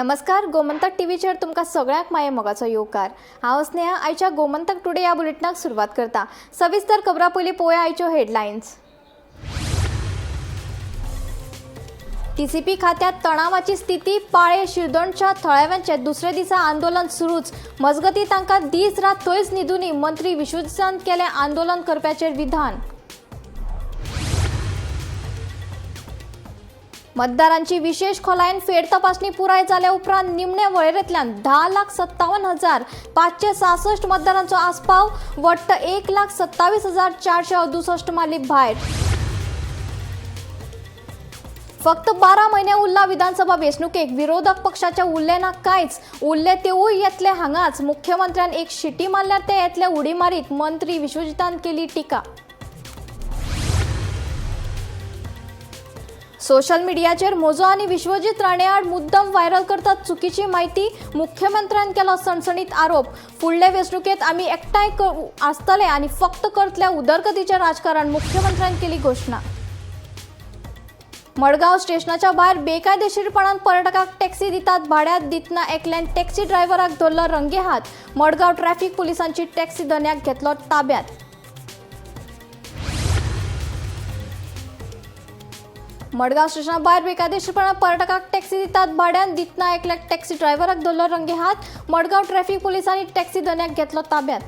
नमस्कार, गोमंतक टीव्हीचेर तुमकां सगळ्यांक माये मोगाचो येवकार. हांव स्नेहा, आयच्या गोमंतक टुडे ह्या बुलेटिनाक सुरवात करता. सविस्तर खबरां पयलीं पळोवया आयच्यो हेडलायन्स. टीसीपी खात्यात तणावाची स्थिती. पाळे शिरदोणच्या थळाव्यांचे दुसऱ्या दिसा आंदोलन सुरूच. मजगती तांकां दीस रात थंयच न्हिदुनी. मंत्री विश्वजीतान केलें आंदोलन करप्याचेर विधान. मतदारांची विशेष खोलायेन फेरतपासणी पुराय जाल्या उपरांत निमणे वळेरेंतल्यान 10,57,566 मतदारांचो आस्पाव. वट्ट 1,27,468 मारली भायर. फक्त 12 म्हयने उरला विधानसभा वेंचणुकेक. विरोधक पक्षाचे उरले ना कांयच, उरले तेवूय येतले हांगाच. मुख्यमंत्र्यान एक शिटी मारल्यार ते येतले उडी मारीत. मंत्री विश्वजितान केली टिका. सोशल मिडियाचेर म्हजो आनी विश्वजीत राणे आड मुद्दम व्हायरल करतात चुकीची म्हायती. मुख्यमंत्र्यान केलो सणसणीत आरोप. फुडले वेंचणुकेत आमी एकठांय आसतले आनी फक्त करतले उदरगतीचें राजकारण. मुख्यमंत्र्यान केली घोशणा. मडगांव स्टेशनाच्या भायर बेकायदेशीरपणान पर्यटकांक टॅक्सी दितात भाड्यात. दितना एकल्यान टॅक्सी ड्रायव्हराक धरलो रंगेहात. मडगांव ट्रॅफिक पुलिसांची टॅक्सी धनयाक घेतलो ताब्यात. मडगांव स्टेशना भायर बेकायदेशीरपणान पर्यटकांक टॅक्सी दितात भाड्यान. दितना एकल्याक टॅक्सी ड्रायव्हराक धरलो रंगेहात. मडगांव ट्रॅफिक पुलिसांनी टॅक्सी धनयाक घेतलो ताब्यात.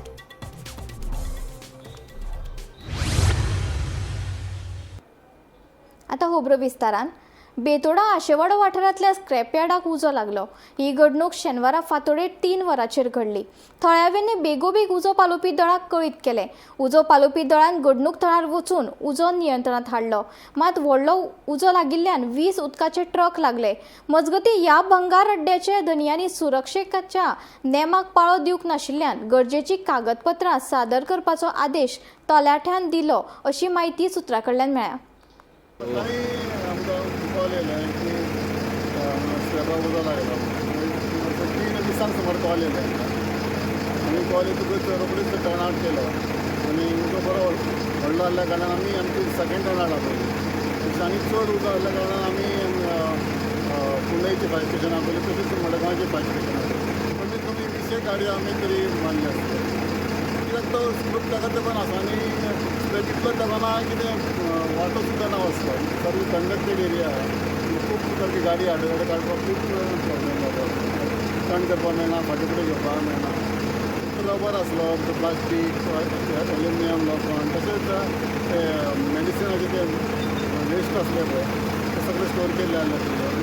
आतां खबरो विस्तारान. बेतोडा आशेवाडो वाठारांतल्या स्क्रॅपयार्डाक उजो लागलो. ही घडणूक शेनवारा फांतोडेर 3 वरांचेर घडली. थळाव्यांनी बेगोबेग उजो पालोवपी दळाक कळीत केलें. उजो पालोवपी दळान घडणूक थळार वचून उजो नियंत्रणांत हाडलो. मात व्हडलो उजो लागिल्ल्यान 20 उदकाचे ट्रक लागले. मजगती ह्या भंगार अड्ड्याचे धनयांनी सुरक्षेच्या नेमाक पाळो दिवंक नाशिल्ल्यान गरजेची कागदपत्रां सादर करपाचो आदेश तलाठ्यान दिलो अशी म्हायती सुत्रां कडल्यान मेळ्ळ्या. आमकां कॉल येयलें की स्लॅबाक उजो लागला. 3 दिसांक सुमार कॉल येयले आमकां आनी कॉल येतकूच रोखडीच टर्न आवट केलो आनी उजो बरो व्हडलो आहल्या कारणान आमी आमची सेकेंड टर्न आवट आपयली आनी चड उजो आहल्या कारणान आमी कुंडयची फायर स्टेशन आपयली, तशीच मडगांवची फायर स्टेशन आपयली. कमीत कमी 20 गाडयो आमी तरी मारली आसतली. कित्याक तो ग्रूप ताका ते पण आसा आनी स्लॅब इतलो तेगोना कितें वाटो सुद्दां ना वचपाक. सारकी कंडक्टेड एरिया आहा, खूब सारकी गाडी आडवे काडपाक खूब प्रॉब्लेम जाता. टर्न करपाक मेळना, फाटीं फुडें घेवपाक मेळना. रबर आसलो, प्लास्टीक, एल्युमिनियम, लोखण, तशेंच ते मेडिसिनाचे ते वेस्ट आसले पळय ते सगळे स्टोर केल्ले आहले.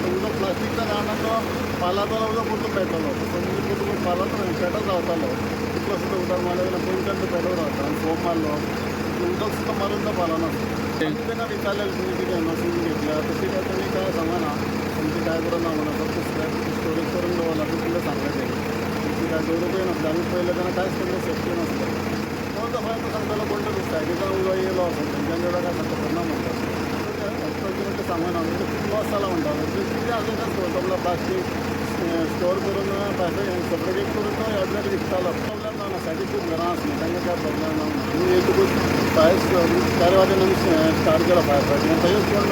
उदक प्लास्टिकच्या कारणान तो पालातलो उदक परतून पेटलो. परतून पालातो पेटत रावतालो. तितलो सुद्दां उदक मारलें जाल्यार पयलींच्यान तो पेटत रावता आनी फोम मारलो उदक सुद्दां मारून तो पालना. आमी तांकां विचारलें तुमी कितें एनओसी घेतल्या तशी काय तांणी काय सांगना, तुमची काय करूं ना म्हणून फक्त स्लॅब स्टोरेज करून दवरला तितलें सांगलें तेणी. तुमची काय दवरूंकय नासलें. आमी पळयलें तेन्ना कांयच तेंकां सेफ्टी नासलें. कोण तो खंय तो सांगतालो कोण तो सायडीच्यान उजो येयलो आसत तेंच्यान काय खबर ना म्हणटा. ते सांगना म्हणजे खूब लॉस जाला म्हणटा. कितें आसलें तेंच खबर तो प्लास्टीक स्टोर करून सेपरेट करून तो ह्या विकतालो. प्रॉब्लेम ना, सायडीक खूब घरां आसलीं तांकां काय प्रॉब्लेम ना. आमी येतकूच फायर चार वाटेन आमी स्टार्ट केलो फायर फायटींग. तशेंच कोण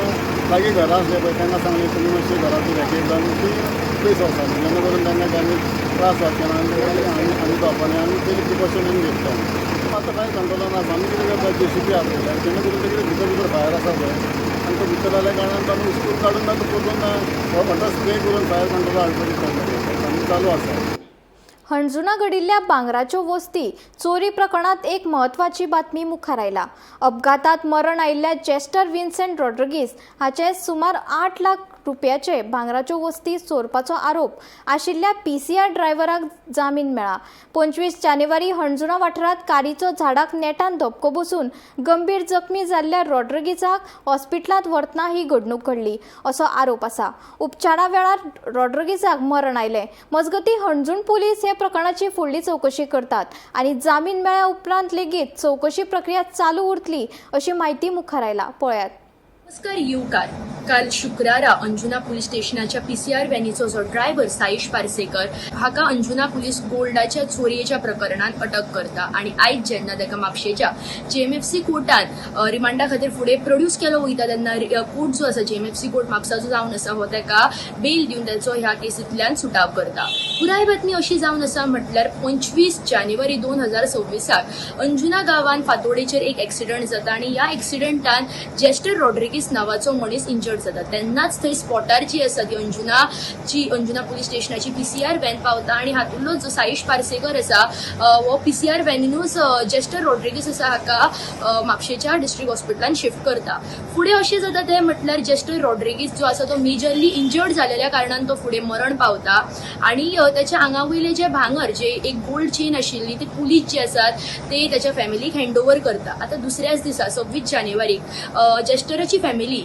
लागीं घरां आसलें पळय तांकां सांगलें तुमी मातशें घरांतून वॅकेट जावन ती पयस वचात जेणे करून तांकां डॅमेज त्रास जावचे ना आनी आमी जावपा. आमी पयलीं प्रिकॉशन आमी घेतलो. आतां फायर कंट्रोलान आसा. आमी कितें करता जेसीबी आपयल्या जेणे करून ते कितें भितर भितर फायर आसा पळय आनी तो भितर जाल्या कारणान आमी उस्कून काडून तो परतून वॉटर स्प्रे करून फायर कंट्रोल हाडपाची प्रयत्न करता. आमी चालू आसा. हणजुणा घडिल्ल्या भांगराच्यो वस्ती चोरी प्रकरणात एक म्हत्वाची बातमी मुखार आयला. अपघातात मरण आयिल्ल्या जेस्टर विन्सेंट रॉड्रिगीस हाचे सुमार 8 लाख रुपयाचे भांगराच्यो वस्ती चोरपाचो आरोप आशिल्ल्या पीसीआर ड्रायव्हराक जामीन मेळ्ळा. 25 जानेवारी हणजुणा वाठारांत कारीचो झाडाक नेटान धपको बसून गंभीर जखमी जाल्ल्या रॉड्रिगीसाक हॉस्पिटलांत व्हरतना ही घडणूक घडली असो आरोप आसा. उपचारा वेळार रॉड्रिगीसाक मरण आयलें. मजगती हणजूण पुलीस हे प्रकरणाची फुडली चवकशी करतात आनी जामीन मेळ्ळ्या उपरांत लेगीत चवकशी प्रक्रिया चालू उरतली अशी म्हायती मुखार आयला. पळयात. नमस्कार येवकार. काल शुक्रारा अंजुना पुलीस स्टेशनाच्या पीसीआर व्हॅनीचो जो ड्रायव्हर साईश पार्सेकर हाका अंजुना पुलीस गोल्डाच्या चोरयेच्या प्रकरणात अटक करता आनी आयज जेन्ना ताका म्हापशेच्या जेएमएफसी कोर्टान रिमांडा खातीर फुडें प्रोड्यूस केलो वयता तेन्ना कोर्ट जो आसा, जेएमएफसी कोर्ट म्हापसाचो जावन आसा, हो ताका बेल दिवन ताचो ह्या केसींतल्यान सुटाव करता. पुराय बातमी अशी जावन आसा म्हटल्यार 25 जानेवारी 2026 अंजुना गांवांत फातोडेचेर एक एक्सिडंट जाता आनी ह्या एक्सिडंटान जेस्टर रॉड्रिगीस नावाचो मनीस इंजर्ड जाता. तेन्नाच थंय स्पॉटार जी आसा ती अंजुना पुलीस स्टेशनाची पीसीआर व्हॅन पावता आनी हातूंतलो जो साईश पार्सेकर आसा हो पीसीआर व्हॅनीनूच जेस्टर रॉड्रिगीस आसा हाका म्हापशेच्या डिस्ट्रिक्ट हॉस्पिटलान शिफ्ट करता. फुडें अशें जाता तें म्हटल्यार जेस्टर रॉड्रिगीस जो आसा तो मेजरली इंजर्ड जालेल्या कारणान तो फुडें मरण पावता आनी त्याच्या आंगा वयले जे भांगर, जे एक गोल्ड चेन आशिल्ली, ते पुलीस जे आसात ते त्याच्या फॅमिलीक हँड ओवर करता. आतां दुसऱ्याच दिसा 26 जानेवारीक जेस्टराची फॅमिली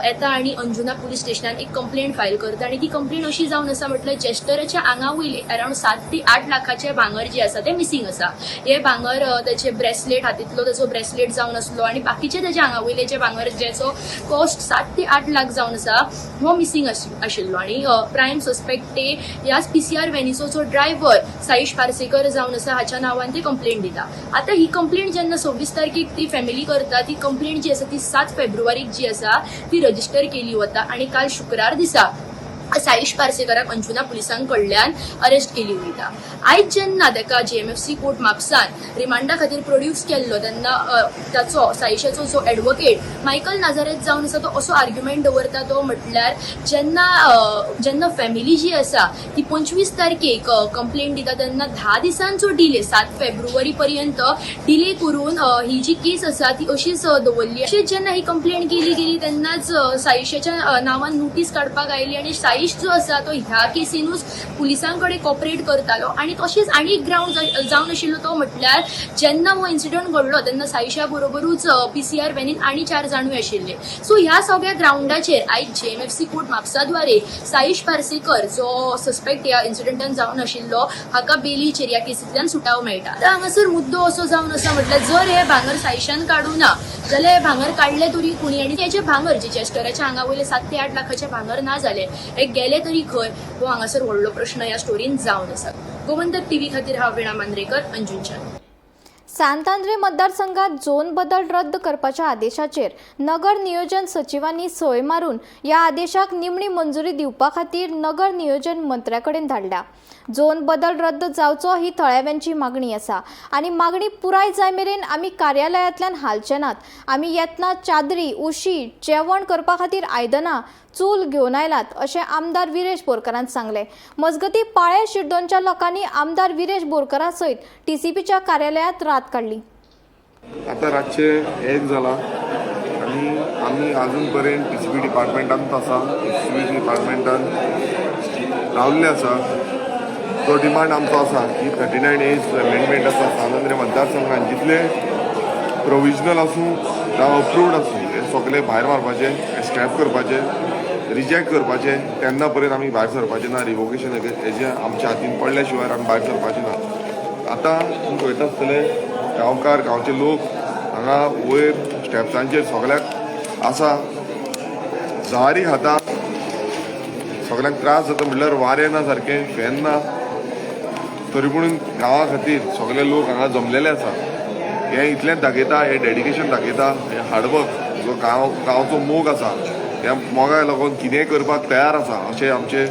येता आनी अंजुना पुलीस स्टेशनान एक कंप्लेंट फायल करता आनी ती कंप्लेंट अशी जावन आसा म्हटल्यार जेस्टराच्या आंगा वयले अरावंड 7 ते 8 लाखाचे भांगर जे आसा ते मिसींग आसा. हे भांगर त्याचे ब्रेसलेट, हातींतलो ताचो ब्रेसलेट जावन आसलो आनी बाकीचे ताच्या आंगा वयले जे भांगर जेचो कॉस्ट 7 ते 8 लाख जावन आसा हो मिसींग आशिल्लो आनी प्रायम सस्पेक्ट ते ह्याच पीसीआर व्हॅनीचो जो ड्रायव्हर साईश पार्सेकर जावन आसा हाच्या नांवान ते कंप्लेंट दिता. आतां ही कंप्लेंट जेन्ना 26 तारखेक ती फॅमिली करता, ती कंप्लेंट जी आसा ती 7 फेब्रुवारीक जी आसा ती रजिस्टर केली वता आनी काल शुक्रार दिसा साईश पार्सेकराक अंजुना पुलिसां कडल्यान अरेस्ट केली वयता. आयज जेन्ना ताका जेएमएफसी कोर्ट म्हापसान रिमांडा खातीर प्रोड्यूस केल्लो तेन्ना ताचो साईशाचो जो एडवोकेट मायकल नाजारेत जावन आसा तो असो आर्ग्युमेंट दवरता, तो म्हटल्यार जेन्ना फॅमिली जी आसा ती 25 तारखेक कंप्लेंट दिता तेन्ना 10 दिसांचो डिले, 7 फेब्रुवारी पर्यंत डिले करून ही जी केस आसा ती अशीच दवरली. अशेंच जेन्ना ही कंप्लेंट केली गेली तेन्नाच साईशाच्या नांवान नोटीस काडपाक आयली आनी साईश जो आसा तो ह्या केसीनूच पुलिसां कडेन कॉपरेट करतालो. आनी तशेंच आनी एक ग्रावंड जावन आशिल्लो तो म्हटल्यार जेन्ना हो इन्सिडंट घडलो तेन्ना साईशा बरोबरूच पीसीआर व्हॅनीन आनी चार जाणूय आशिल्ले. सो ह्या सगळ्या ग्रावंडाचेर आयज जेएमएफसी कोर्ट म्हापसाद्वारे साईश पार्सेकर जो सस्पेक्ट ह्या इन्सिडंटान जावन आशिल्लो हाका बेलीचेर ह्या केसींतल्यान सुटाव मेळटा. आतां हांगासर मुद्दो असो जावन आसा म्हटल्यार जर हे भांगर साईशान काडूं ना जाल्यार हे भांगर काडले तरी कोणी आनी तेजे भांगर जे जेस्टराच्या आंगा वयले 7 ते 8 लाखाचे भांगर ना जाले, हे गेले तरी खंय, हो हांगासर व्हडलो प्रश्न ह्या स्टोरीन जावन आसा. गोमंतक टीव्ही खातीर हांव विणा मांद्रेकर, अंजूनच्यान. सांत आंद्रे मतदारसंघात झोन बदल रद्द करपाच्या आदेशाचेर नगर नियोजन सचिवांनी सय मारून ह्या आदेशाक निमणी मंजुरी दिवपा खातीर नगर नियोजन मंत्र्या कडेन धाडल्या. झोन बदल रद्द जावचो ही थळाव्यांची मागणी आसा आनी मागणी पुराय जाय मेरेन आमी कार्यालयांतल्यान हालचे नात. आमी येतना चादरी, उशी, जेवण करपा खातीर आयदनां, चूल घेवन आयलात अशें आमदार विरेश बोरकारान सांगलें. मजगतीं, पाळ्या शिरदोनच्या लोकांनी आमदार विरेश बोरकारा सयत टीसीपीच्या कार्यालयांत रात काडली. आता रातचे 1 जाला आनी आमी अजून पर्यंत टीसीपी डिपार्टमेंटांत आसा. टीसीपी डिपार्टमेंटान रावल्ले आसा. तो डिमांड आमचो आसा की 39 ए अमेंडमेंट आसा, सांत आंद्रे मतदारसंघात जितले प्रोविजनल आसूं जावं अप्रूव्ड आसूं, हे सगळे भायर मारपाचे, स्क्रॅप करपाचे, रिजेक्ट करपाचे. तेन्ना पर्यंत आमी भायर सरपाचे ना. रिवोकेशन हेजे आमच्या हातीन पडल्या शिवाय आमी भायर सरपाचे ना. आतां तुमी पळयता आसतले, गांवकार, गांवचे लोक हांगा वयर स्टेप्सांचेर सगळ्याक आसा, जळारी खाता, सगळ्यांक त्रास जाता. म्हणल्यार वारें ना सारकें, फॅन ना, तरी पूण गांवा खातीर सगळे लोक हांगा जमलेले आसा. हें इतलेंच दाखयता, हें डेडिकेशन दाखयता, हें हार्डवर्क, जो गांवचो मोग आसा, ह्या मोगाक लागून कितेंय करपाक तयार आसा अशे आमचे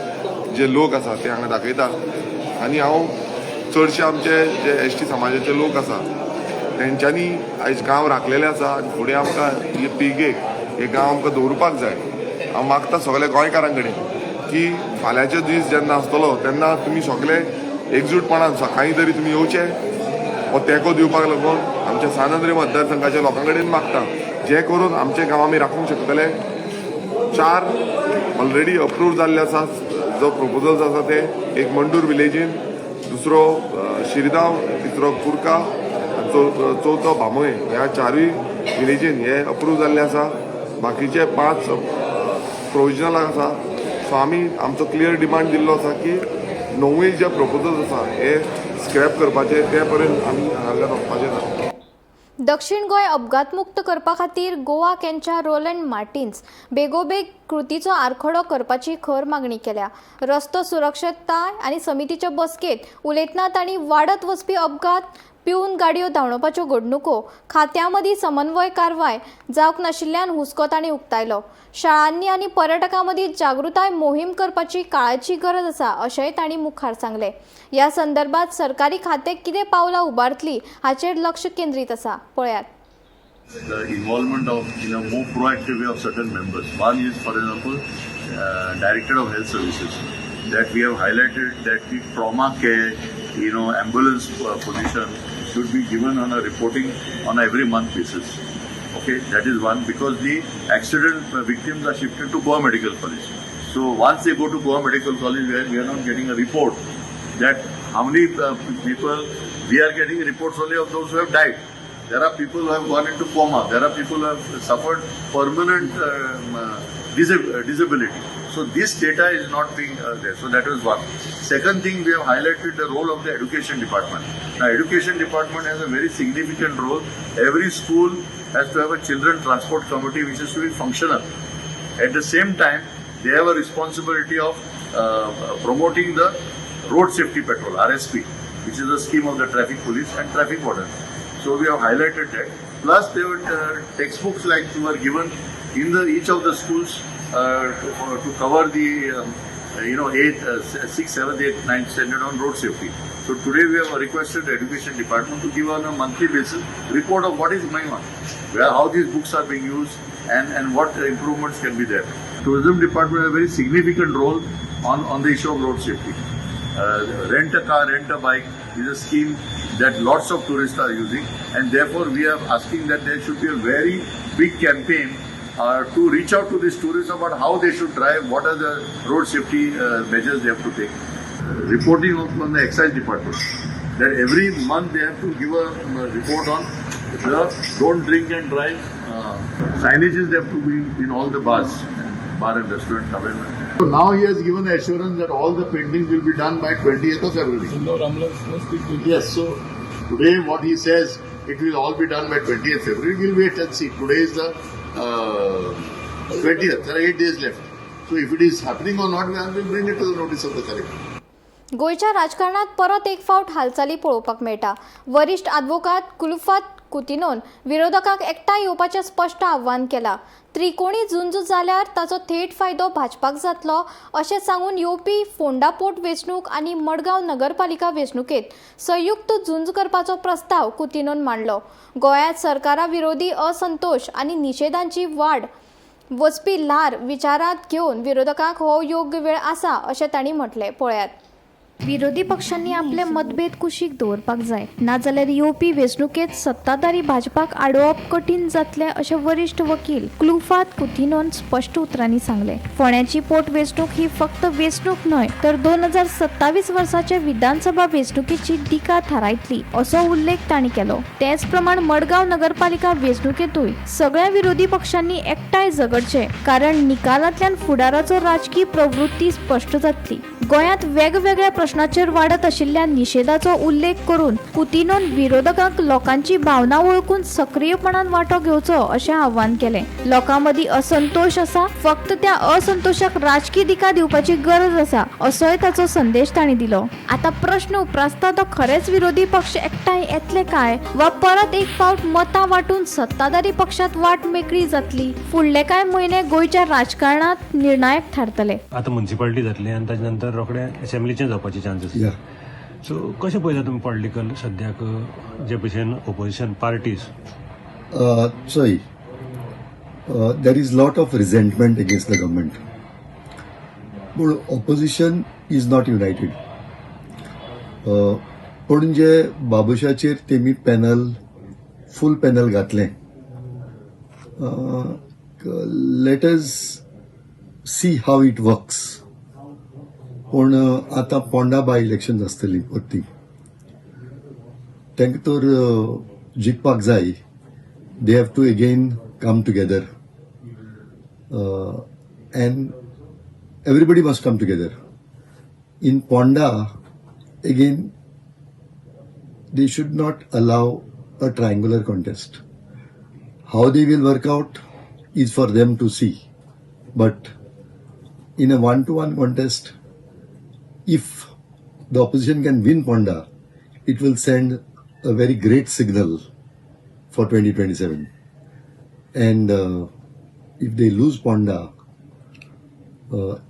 जे लोक आसा ते हांगा दाखयता. आनी हांव चडशे आमचे जे एसटी समाजाचे लोक आसा तेंच्यांनी आयज गांव राखलेले आसा आनी फुडें आमकां हे पिळगेक हे गांव आमकां दवरुपाक जाय. हांव मागता सगल्या गोंयकारां कडेन की फाल्यांचो दीस जेन्ना आसतलो तेन्ना तुमी सगळे एकजूटपणान सकाळीं तरी तुमी येवचे. हो तेंको दिवपाक लागून आमच्या सांत आंद्रे मतदारसंघाच्या लोकां कडेन मागता, जे करून आमचे गांव आमी राखूंक शकतले. चार ऑलरेडी अप्रूव जाल्ले आसा जो प्रपोजल्स आसा ते एक मंडूर विलेजीन, दुसरो शिरदांव, तिसरो कुर्का आनी चवथो भामोय. ह्या चारूय विलेजीन हे अप्रूव जाल्ले आसा. बाकीचे पांच प्रोविजनल आसा. सो आमी आमचो क्लियर डिमांड दिल्लो आसा की णवूय जे प्रपोजल्स आसा हे स्क्रॅप करपाचे, ते पर्यंत आमी हांगासरल्यान वचपाचे ना. दक्षिण गोंय अपघातमुक्त करपा खातीर गोवा कॅनच्या रोलंड मार्टिन्स बेगोबेग कृतीचो आरखडो करपाची खर मागणी केल्या. रस्तो सुरक्षताय आनी समितीच्या बसकेत उलयतना तांणी वाडत वचपी अपघात, पिवन गाडयो धांवडोवपाच्यो घडणुको, खात्यां मदीं समन्वय कारवाय जावंक नाशिल्ल्यान हुस्को तांणी उक्तायलो. शाळांनी आनी पर्यटकां मदीं जागृताय मोहीम करपाची काळाची गरज आसा अशेंय तांणी मुखार सांगलें. ह्या संदर्भात सरकारी खातें कितें पावलां उबारतली हाचेर लक्ष केंद्रीत आसा. पळयात. The involvement of in a more proactive way of certain members. One is, for example, Director of Health Services, that we have highlighted that the trauma care, ambulance position should be given on a reporting on every month basis. Okay, that is one, because the accident victims are shifted to Goa Medical College. So once they go to Goa Medical College, where we are not getting a report that how many people, we are getting reports only of those who have died. There are people who have gone into coma. There are people who have suffered permanent disability. So this data is not being there. So that was one. Second thing, we have highlighted the role of the education department. Now, education department has a very significant role. Every school has to have a children transport committee which is to be functional. At the same time, they have a responsibility of promoting the road safety patrol, RSP, which is a scheme of the traffic police and traffic wardens. So we have highlighted that. Plus, there were textbooks like were given in the each of the schools to cover the eighth, sixth, seventh, eighth, ninth standard on road safety. So today we have requested the education department to give on a monthly basis report of what is going on, where how these books are being used, and what improvements can be there. Tourism department has a very significant role on the issue of road safety. Rent a car, rent a bike is a scheme that lots of tourists are using, and therefore we are asking that there should be a very big campaign to reach out to these tourists about how they should drive, what are the road safety measures they have to take. Reporting on the excise department, that every month they have to give a report on the don't drink and drive signages they have to be in all the bars, bar and restaurant. So now he has given the assurance that all the paintings will be done by 20th of February. Yes, so today what he says, it will all be done by 20th February. We'll wait and see. Today is the 20th. There are 8 days left. So if it is happening or not, we will bring it to the notice of the collector. गोंयच्या राजकारणात परत एक फावट हालचाली पळोवपाक मेळटा. वरिश्ठ आदवोगाद कुलुफात कुतिनोन विरोधकांक एकठांय येवपाचें स्पश्ट आव्हान केलां. त्रिकोणी झुंज जाल्यार ताचो थेट फायदो भाजपाक जातलो अशें सांगून येवपी फोंडा पोट वेंचणूक आनी मडगांव नगरपालिका वेंचणुकेत संयुक्त झुंज करपाचो प्रस्ताव कुतिनोन मांडलो. गोंयांत सरकारा विरोधी असंतोश आनी निशेधांची वाड वचपी ल्हार विचारांत घेवन विरोधकांक हो योग्य वेळ आसा अशें तांणी म्हटलें. पळयात. विरोधी पक्षांनी आपले मतभेद कुशीक दवरपाक जाय, नाजाल्यार येवपी वेंचणुकेत सत्ताधारी भाजपाक आडोवप कठीण जातलें अशें वरिश्ठ वकील क्लुफात कुतिनोन स्पश्ट उतरांनी सांगलें. फोंड्याची पोट वेंचणूक ही फक्त वेंचणूक न्हय तर 2027 वर्साचे विधानसभा वेंचणुकेची दिका थारायतली असो उल्लेख तांणी केलो. तेच प्रमाण मडगांव नगरपालिका वेंचणुकेंतूय सगळ्या विरोधी पक्षांनी एकठांय झगडचे, कारण निकालांतल्यान फुडाराचो राजकी प्रवृत्ती स्पश्ट जातली. गोंयांत वेगवेगळ्या प्रश्नाचेर वाडत आशिल्ल्या निशेधाचो उल्लेख करून कुतिनोन विरोधकांक लोकांची भावना वळखून सक्रियपणान वांटो घेवचो अशें आव्हान केलें. लोकां मदीं असंतोश आसा, फक्त त्या असंतोशाक राजकी दिका दिवपाची गरज आसा असोय ताचो संदेश तांणी दिलो. आतां प्रश्न उप्रासता तो खरेंच विरोधी पक्ष एकठांय येतले काय वा परत एक फावट मतां वांटून सत्ताधारी पक्षात वाट मेकळी जातली? फुडले कांय म्हयने गोंयच्या राजकारणात निर्णायक थारतले. आतां मुन्सिपालिटी जातली आनी ताजे नंतर रोखडे असेंब्लीचें जावपाचे चान्सीस. सो कशें पळयता तुमी पॉलिटिकल सद्याक जे भशेन ओपोजिशन पार्टीज? चोय, there is lot of resentment against the government, पूण opposition is not united. Panaji बाबुशाचेर तेमी पॅनल, फूल पॅनल घातलें. Let us see how it works. पूण आतां पोंडा बाय इलेक्शन आसतली परती. तांकां तर जिखपाक जाय. They have to again come together and everybody must come together. In Ponda, again, they should not allow a triangular contest. How they will work out is for them to see. But in a 1-to-1 contest, if the opposition can win Ponda, it will send a very great signal for 2027. And if they lose Ponda,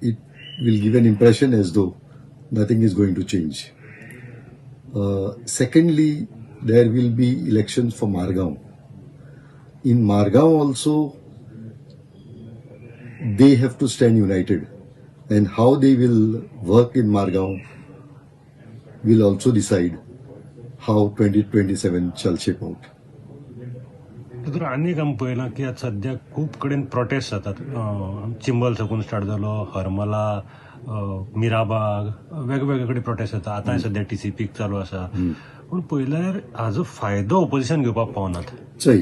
it will give an impression as though nothing is going to change. Secondly, there will be elections for Margao. In Margao also, they have to stand united, and how they will work in Margao will also decide how 2027 shall shape out. तर आनीक आमी पळयलां की आतां सद्याक खूब कडेन protest जातात. चिंबल साकून स्टार्ट जालो, हरमला, मिराबाग, वेगवेगळे कडेन प्रोटेस्ट जाता. आतां सद्या टीसीपीक चालू आसा. पूण पळयल्यार हाजो फायदो ओपोजिशन घेवपाक पावनात. चय,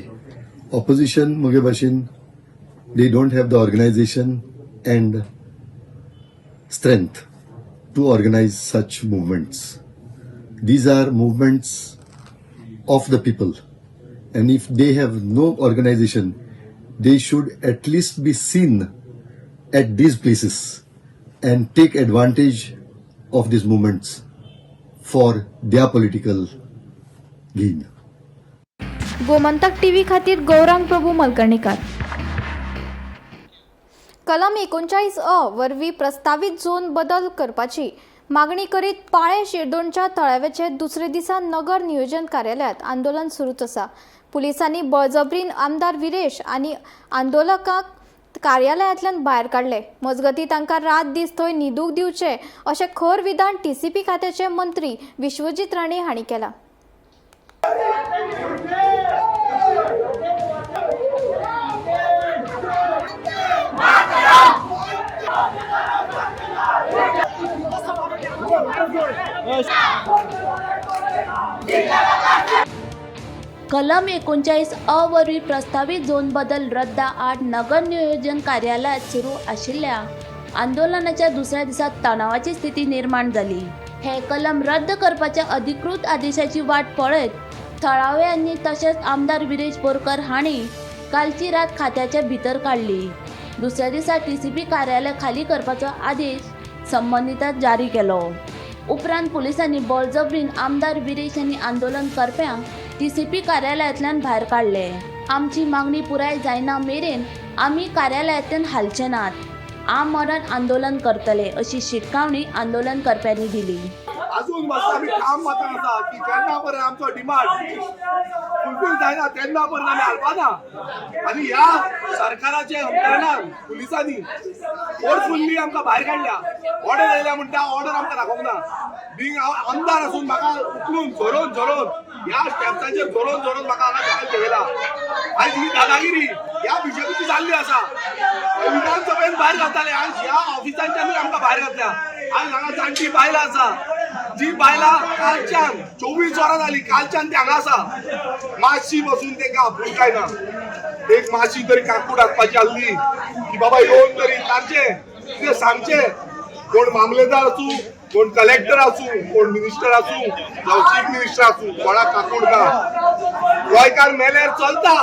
ऑपोजिशन मुगे भाशेन they don't have the organization and strength to organize such movements. These are movements of the people, and if they have no organization, they should at least be seen at these places and take advantage of these movements for their political gain. Gomantak TV खातीर गौरांग प्रभू मलकर्णीकार. कलम 39 अ वरवीं प्रस्तावीत zone बदल करपाची मागणी करीत पाळे शिरदोणच्या थळाव्याचे दुसरे दिसा नगर नियोजन कार्यालयांत आंदोलन सुरूच आसा. पुलिसांनी बळजबरीन आमदार विरेश आनी आंदोलकांक कार्यालयांतल्यान भायर काडले. मजगतीं, तांकां रात दीस थंय न्हिदूंक दिवचे अशें खर विधान टीसीपी खात्याचे मंत्री विश्वजीत राणे हांणी केलां. कलम 39 अ वरवीं प्रस्तावीत झोन बदल रद्दा आड नगर नियोजन कार्यालयांत सुरू आशिल्ल्या आंदोलनाच्या दुसऱ्या दिसा तणावाची स्थिती निर्माण जाली. हे कलम रद्द करपाच्या अधिकृत आदेशाची वाट पळयत थळाव्यांनी तशेंच आमदार विरेश बोरकर हांणी कालची रात खात्याच्या भितर काडली. दुसऱ्या दिसा टीसीपी कार्यालय खाली करपाचो आदेश संबंदितांक जारी केलो. उपरांत पुलिसांनी बळजबरीन आमदार विरेश आनी आंदोलन करप्यांक टीसीपी कार्यालयांतल्यान भायर काडले. आमची मागणी पुराय जायना मेरेन आमी कार्यालयांतल्यान हालचे नात, आमरण आंदोलन करतले, अशी शिटकावणी आंदोलन करप्यांनी दिली. अजून बसता आमी ठाम मतान आसा की जेन्ना पर्यंत आमचो डिमांड फुलफील जायना, तेन्ना पर्यंत आमी हालपाना. आनी ह्या सरकाराच्या यंत्रणान, पुलिसांनी फोर्सफुल्ली आमकां भायर काडल्या. ऑर्डर आयल्या म्हणटा, ऑर्डर आमकां दाखोवंक ना. बींग हांव आमदार आसून म्हाका उखलून झरोवन झरोवन, ह्या स्टेप्सांचेर झरोवन झरोवन म्हाका हांगा सकयल देंवयला. आयज ही दादागिरी ह्या बीजेपीची जाल्ली आसा. विधानसभेन भायर घालताले, आयज ह्या ऑफिसांच्यानूय आमकां भायर घातल्या. आयज हांगा जाणटी बायलां आसा, जी बायलां कालच्यान, 24 वरां जाली कालच्यान ती हांगा आसा. मातशी बसून तांकां आपुलकाय ना. एक मातशी तरी काकूट हाडपाची आसली की बाबा येवन तरी तांचे कितें सांगचें. कोण मामलेदार आसूं, कोण कलेक्टर आसूं, कोण मिनिस्टर आसूं, जावं चीफ मिनिस्टर आसूं, कोणाक काकूट ना. गोंयकार मेल्यार चलता,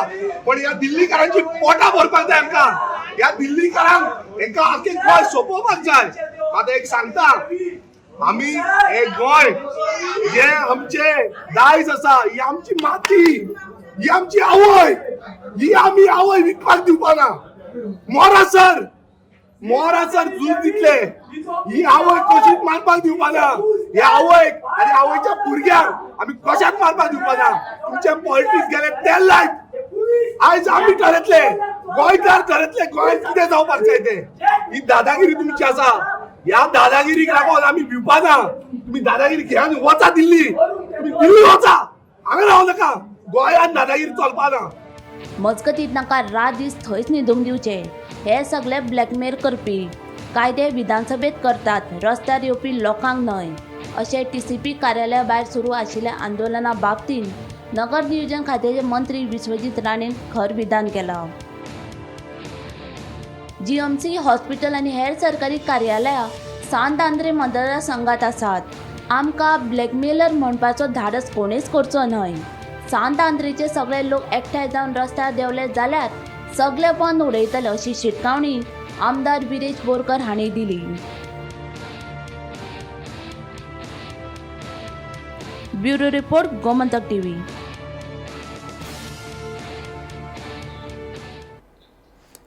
पण ह्या दिल्लीकारांची पोटां भरपाक जाय आमकां. ह्या दिल्लीकारांक, हेंकां आख्खें गोंय सोंपोवपाक जाय. आतां एक सांगता, आमी हे गोंय जे आमचे दायज आसा, ही आमची माती, ही आमची आवय, ही आमी आवय विकपाक दिवपाना. मोरासर मोरासर झूज दितले. ही आवय कशीच मारपाक दिवपाना. ह्या आवयक आनी आवयच्या भुरग्यांक आमी कशाक मारपाक दिवपाना. तुमचे पॉलिटिक्स गेले तेल लायत. आयज आमी ठरयतले, गोंयकार ठरयतले गोंयांत कितें जावपाक जाय तें. ही दादागिरी तुमची आसा. ह्या दादागिरीक लागून आमी भिवपाना. तुमी दादागिरी घेवन वचा दिल्ली. तुमी दिल्ली वचा, हांगा राव नाका. गोंयांत दादागिरी चलपाना. मजगतीं, तांकां रात दीस थंयच न्हिदूंक दिवचे. हे सगळे ब्लॅकमेल करपी कायदे विधानसभेत करतात, रस्त्यार येवपी लोकांक न्हय, अशें टीसीपी कार्यालया भायर सुरू आशिल्ल्या आंदोलना बाबतींत नगर नियोजन खात्याचे मंत्री विश्वजीत राणेन खर विधान केलां. जीएमसी हॉस्पिटल आनी हेर सरकारी कार्यालयां सांत आंद्रे मतदारसंघात आसात. आमकां ब्लॅकमेलर म्हणपाचो धाडस कोणेच करचो न्हय. सांत आंद्रेचे सगळे लोक एकठांय जावन रस्त्यार देंवले जाल्यार सगळे बंद उडयतले अशी शिटकावणी आमदार विरेश बोरकर हांणी दिली. Bureau report, Gomantak TV.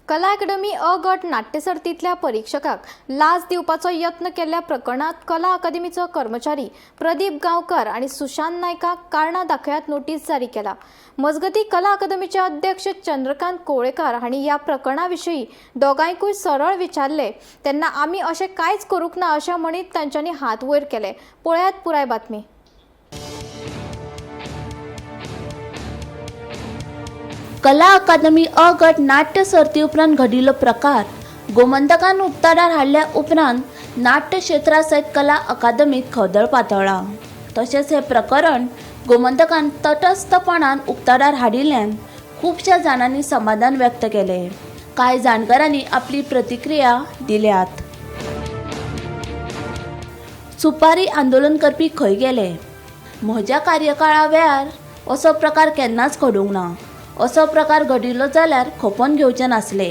Kala Akademi अ गट नाट्यसर्तींतल्या परीक्षकाक लाच दिवपाचो यत्न केल्ल्या प्रकरणांत कला अकादमीचो कर्मचारी प्रदीप गांवकर आनी सुशांत नायकाक कारणां दाखयात नोटीस जारी केला. मजगतीं कला अकादमीचे अध्यक्ष चंद्रकांत कोळेकार हांणी ह्या प्रकरणा विशीं दोगांयकूय सरळ विचारले तेन्ना आमी अशें कांयच करूंक ना अशें म्हणीत तांच्यांनी हात वयर केले. पळयात पुराय बातमी. कला अकादमी अ गट नाट्य सर्ती उपरांत घडिल्लो प्रकार गोमंतकान उक्ताडार हाडल्या उपरांत नाट्य क्षेत्रा सयत कला अकादमीत खवदळ पातळ्ळा. तशेंच हें प्रकरण गोमंतकान तटस्थपणान उक्ताडार हाडिल्ल्यान खुबश्या जाणांनी समाधान व्यक्त केलें. कांय जाणकारांनी आपली प्रतिक्रिया दिल्यात. सुपारी आंदोलन करपी खंय गेले? म्हज्या कार्यकाळा वेळार असो प्रकार केन्नाच घडूंक ना. असो प्रकार घडिल्लो जाल्यार खपोवन घेवचे नासले.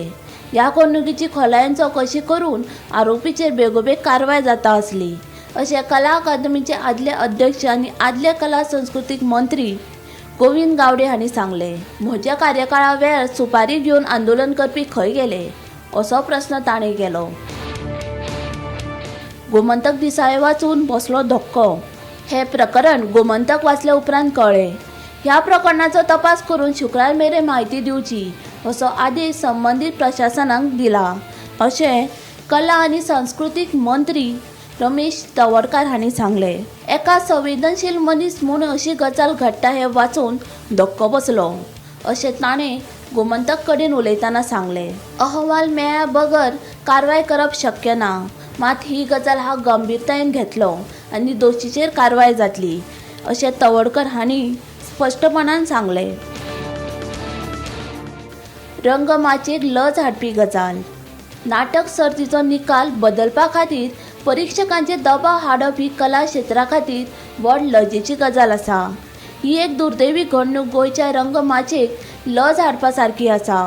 ह्या घडणुकीची खोलायेन चवकशी करून आरोपीचेर बेगोबेग कारवाय जाता आसली अशें कला अकादमीचे आदले अध्यक्ष आनी आदले कला संस्कृतीक मंत्री गोविंद गावडे हांणी सांगलें. म्हज्या कार्यकाळा वेळार सुपारी घेवन आंदोलन करपी खंय गेले असो प्रस्न ताणें केलो. गोमंतक दिसाळें वाचून बसलो धक्को. हें प्रकरण गोमंतक वाचल्या उपरांत कळ्ळें. ह्या प्रकरणाचो तपास करून शुक्रार मेरेन म्हायती दिवची असो आदेश संबंदीत प्रशासनाक दिला अशें कला आनी संस्कृतीक मंत्री रमेश तवडकार हांणी सांगलें. एका संवेदनशील मनीस म्हूण अशी गजाल घडटा हें वाचून धक्को बसलो अशें ताणें गोमंतक कडेन उलयतना सांगलें. अहवाल मेळ्ळ्या बगर कारवाय करप शक्य ना, मात ही गजाल हांव गंभीरतायेन घेतलो आनी दोशीचेर कारवाय जातली अशें तवडकर हांणी स्पश्टपणान सांगलें. रंगमाचयेक लज हाडपी गजाल. नाटक सर्तीचो निकाल बदलपा खातीर परीक्षकांचेर दबाव हाडप ही कला क्षेत्रा खातीर व्हड लजेची गजाल आसा. ही एक दुर्दैवी घडणूक गोंयच्या रंगमाचयेक लज हाडपा सारकी आसा.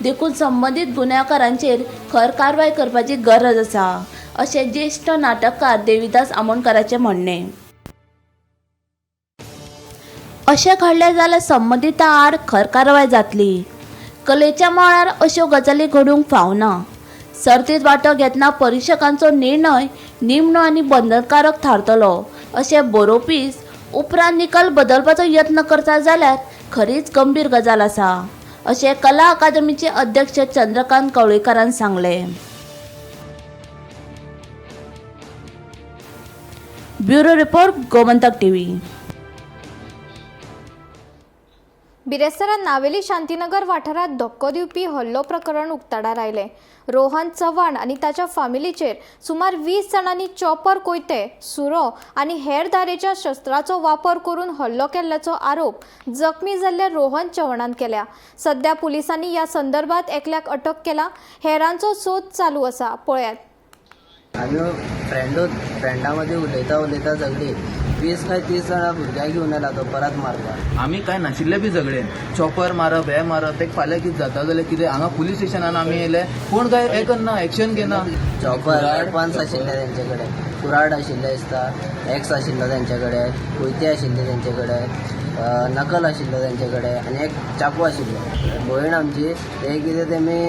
देखून संबंदीत गुन्यांवकारांचेर खर कारवाय करपाची गरज आसा अशें ज्येश्ठ नाटककार देविदास आमोणकाराचें म्हणणें. अशें घडलें जाल्यार संबंदितां आड खर कारवाय जातली. कलेच्या मळार अश्यो गजाली घडूंक फावना. सर्तींत वांटो घेतना परीक्षकांचो निर्णय निमणो आनी बंधनकारक थारतलो अशें बरोवपीच उपरांत निकाल बदलपाचो यत्न करता जाल्यार खरीच गंभीर गजाल आसा अशें कला अकादमीचे अध्यक्ष चंद्रकांत कवळेकारान सांगलें. Bureau report, Gomantak TV. बिरेस्तारा नावेली शांतीनगर वाठारांत धक्को दिवपी हल्लो प्रकरण उक्ताडार आयलें. रोहन चव्हाण आनी ताच्या फामिलीचेर सुमार 20 जाणांनी चॉपर कोयते, सुरो आनी हेर धारेच्या शस्त्राचो वापर करून हल्लो केल्ल्याचो आरोप जखमी जाल्ल्या रोहन चव्हाणान केल्या. सध्या पुलिसांनी ह्या संदर्भात एकल्याक अटक केला. हेरांचो सोद चालू आसा. पळयात. आमी फ्रेंडा मदीं उलयता उलयता झगडी 20 काय 30 जाणां भुरग्यांक घेवन आयला तो परत मारपाक. आमी कांय नाशिल्ले बी झगडे चॉपर मारप हे मारप तेका फाल्यां कितें जाता जाल्यार कितें हांगा पुलीस स्टेशनान आमी येयले कोण काय हें करना एक्शन घेना. चॉपर वेपन्स आशिल्ले तेंचे कडेन, कुराड आशिल्ले दिसता, एक्स आशिल्लो तेंचे कडेन, कोयते आशिल्ले तेंचे कडेन, नकल आशिल्लो तेंचे कडेन आनी एक चाकू आशिल्लो. भयण आमची ते कितें तेमी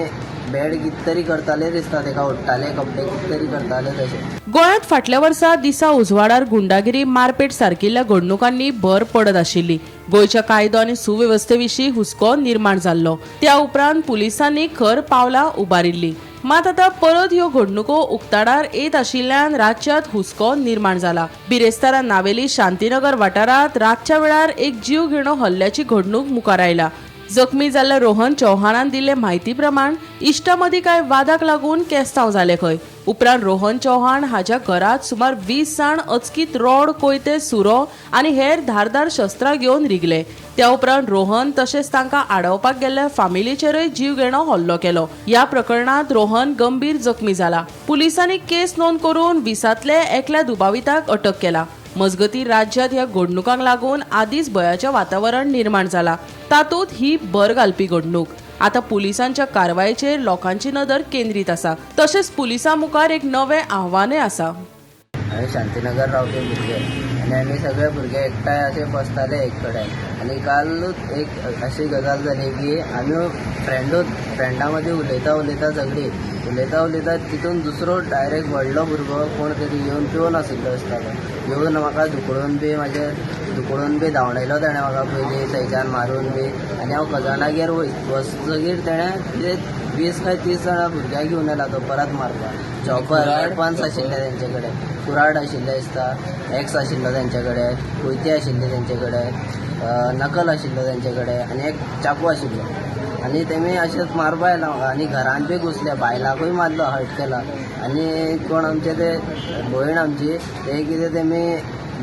बेड कितें तरी करताले दिसता, तेका ओडटाले कपडे कितें तरी करताले तशें. गोंयांत फाटल्या वर्सा दिसा उजवाडार गुंडागिरी मारपेट सारकिल्ल्या घडणुकांनी भर पडत आशिल्ली. गोंयच्या कायदो आनी सुवेवस्थे विशीं हुस्को निर्माण जाल्लो. त्या उपरांत पुलिसांनी खर पावलां उबारिल्लीं. मात आतां परत ह्यो घडणुको उक्ताडार येत आशिल्ल्यान राज्यांत हुस्को निर्माण जाला. बिरेस्तारा नावेली शांतीनगर वाठारांत रातच्या वेळार एक जीव घेणो हल्ल्याची घडणूक मुखार आयला. जखमी जाल्ल्या रोहन चौहानान दिल्ले म्हायती प्रमाण इश्टा मदीं कांय वादाक लागून केस्तांव जाले खंय. उपरांत रोहन चौहान हाच्या घरांत सुमार 20 जाण अचकीत रॉड, कोयते, सुरो आनी हेर धारदार शस्त्रां घेवन रिगले. त्या उपरांत रोहन तशेंच तांकां आडोवपाक गेल्ल्या फामिलीचेरय जीव घेणो हल्लो केलो. ह्या प्रकरणांत रोहन गंभीर जखमी जाला. पुलिसांनी केस नोंद करून 20 एकल्या दुबाविताक अटक केला. मजगतीं राज्यांत ह्या घडणुकांक लागून आदींच भंयाचें वातावरण निर्माण जालां. तातूंत ही भर घालपी घडणूक. आतां पुलिसांच्या कारवायेचेर लोकांची नदर केंद्रीत आसा. तशेंच पुलिसां मुखार एक नवें आव्हानय आसा. आमी शांतीनगर रावपी भुरगे आनी आमी सगळे भुरगे एकठांय अशे बसताले एक कडेन आनी कालूच एक अशी गजाल जाली की आमी फ्रेंडूच फ्रेंडा मदीं उलयता उलयता झगडी उलयता उलयता तितून दुसरो डायरेक्ट व्हडलो भुरगो कोण तरी येवन पिवन आशिल्लो दिसता तो येवन म्हाका धुकळून बी म्हाजेर धुकळून बी धांवडायलो तेणें म्हाका पयलीं थंयच्यान मारून बी आनी हांव कजनागेर वचतगीर तेणें कितें 20 काय 30 जाणां भुरग्यांक घेवन येयला तो परत मारपाक. चॉपर वेपन्स आशिल्ले तेंचे कडेन, कुराड आशिल्ले दिसता, एक्स आशिल्लो तेंचे कडेन, कोयते आशिल्ले तेंचे कडेन, नकल आशिल्लो तेंचे कडेन आनी एक चाकू आशिल्लो. आनी तेमी अशेंच मारपा आयला म्हाका आनी घरान बी घुसले, बायलाकूय मारलो, हर्ट केला. आनी कोण आमचे ते भयण आमची ते कितें तेमी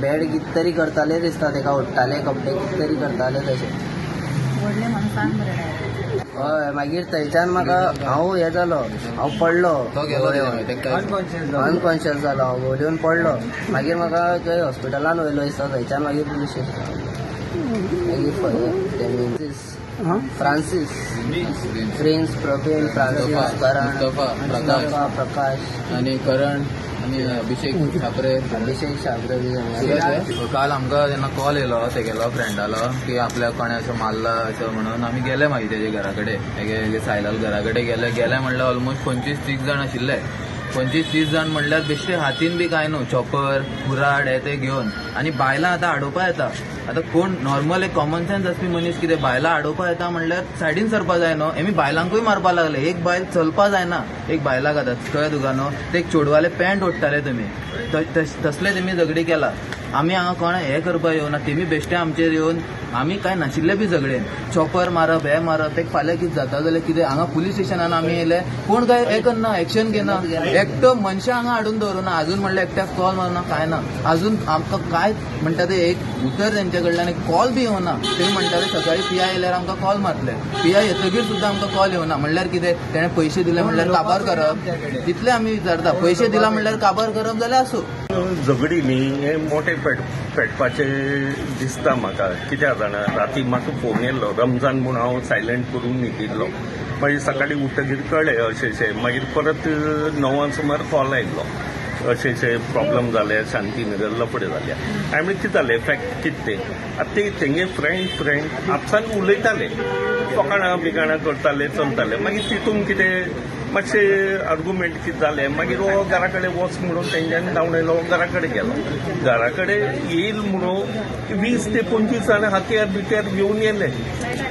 बॅड कितें तरी करताले दिसता, तेका ओडटाले कपडे कितें तरी करताले तशें. हय, मागीर थंयच्यान म्हाका हांव हें जालो, हांव पडलो, अनकॉन्शियस जालो, हांव घोवलेवन पडलो. मागीर म्हाका थंय हॉस्पिटलान व्हयलो दिसता, थंयच्यान मागीर पुलीस स्टेशन, मागीर तेमी फ्रांसीस प्रिन्स, प्रवीण, फ्रांसीस, करण, मुस्तफा, प्रकाश आनी करण आनी अभिषेक छापरे. अभिषेक छापरे बी. काल आमकां जेन्ना कॉल येयलो तेगेलो फ्रेंडालो की आपल्याक कोणें असो मारला असो म्हणून, आमी गेले मागीर तेजे घरा कडेन, तेगे सायलाल घरा कडेन गेले. गेले म्हणल्यार ऑलमोस्ट 25-30 जाण आशिल्ले. 25-30 जाण म्हणल्यार बेश्टे हातीन बी कांय न्हू, चॉपर, कुराड हे ते घेवन. आनी बायलां आतां आडोवपा येता. आतां कोण नॉर्मल एक कॉमन सेन्स आसपी मनीस कितें बायलां आडोवपा येता म्हणल्यार सायडीन सरपा जाय न्हू. हेमी बायलांकूय मारपा लागले. एक बायल चलपा जायना, एक बायलाक आतां कळ्ळें तुका न्हू, ते एक चेडवाले पॅन्ट ओडटाले तुमी, तसले तेमी झगडी केला. आमी हांगा कोण हें करपा येवना, तेमी बेश्टे आमचेर येवन आमी कांय नाशिल्ले बी झगडेन चॉपर मारप, हें मारप. तेका फाल्यां कितें जाता जाल्यार कितें, हांगा पुलीस स्टेशनान आमी येयले, कोण कांय हें करना, एक्शन घेना. एकटो मनशां हांगा हाडून दवरुना अजून, म्हणल्यार एकट्याक कॉल मारना, कांय ना. अजून आमकां कांय म्हणटा ते एक उतर तेंच्या कडल्यान एक कॉल बी येवना. ते म्हणटाले सकाळी पी I येयल्यार आमकां कॉल मारतले, पी I येतगीर सुद्दां आमकां कॉल येवना. म्हणल्यार कितें तेणें पयशे दिले म्हणल्यार काबार करप, तितलें आमी विचारता. पयशे दिला म्हणल्यार काबार करप जाल्यार आसूं. झगडी न्ही हें मोठें पेटपाचें दिसता म्हाका. कित्याक जाणा, राती म्हाका फोन येयल्लो रमजान म्हूण, हांव सायलंट करून न्हिदिल्लो. मागीर सकाळीं उठ्ठगीर कळ्ळें अशें अशें. मागीर परत 9 सुमार कॉल आयिल्लो, अशें अशें प्रॉब्लम जाले, शांतीनगर लफडे जाले. हांवें म्हणलें कितें जालें, फॅक्ट कितें तें. आतां ते तेंगे फ्रेंड आपसान उलयताले, फकाणां बिकाणां करताले, चलताले. मागीर तितून कितें मातशें आर्गुमेंट कितें जालें, मागीर हो घरा कडेन वच म्हणून तेंच्यांनी धांवडायलो. घरा कडेन गेलो, घरा कडेन येयल म्हणून 20 ते 25 जाणां हत्यार बित्यार घेवन येयले.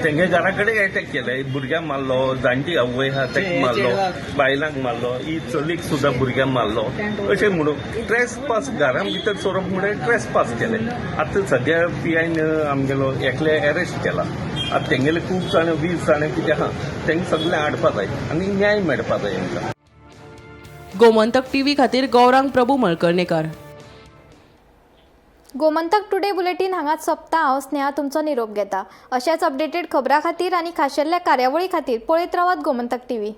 तेंगे घरा कडेन एटॅक केले, भुरग्यांक मारलो, जाणटी आवय आहा ताका मारलो, बायलांक मारलो, ही चलीक सुद्दां भुरग्यांक मारलो. अशें म्हणून ट्रेस पास घरां भितर सोरप म्हणून ट्रेस पास केले. आतां सद्या पी आयन आमगेलो एकले एरेस्ट केला. आतां तेंगेले खूब जाणां 20 जाणां कितें आहा, तेंकां सगळें हाडपा जाय आनी न्याय मेळपा जाय हेंकां. गोमंतक टीव्ही खातीर गौरांग प्रभू मळकर्णेकर. गोमंतक टुडे बुलेटीन हांगाच सोंपता. हांव स्नेहा तुमचो निरोप घेता. अशेच अपडेटेड खबरां खातीर आनी खाशेल्ल्या कार्यावळी खातीर पळयत रावात गोमंतक टीव्ही.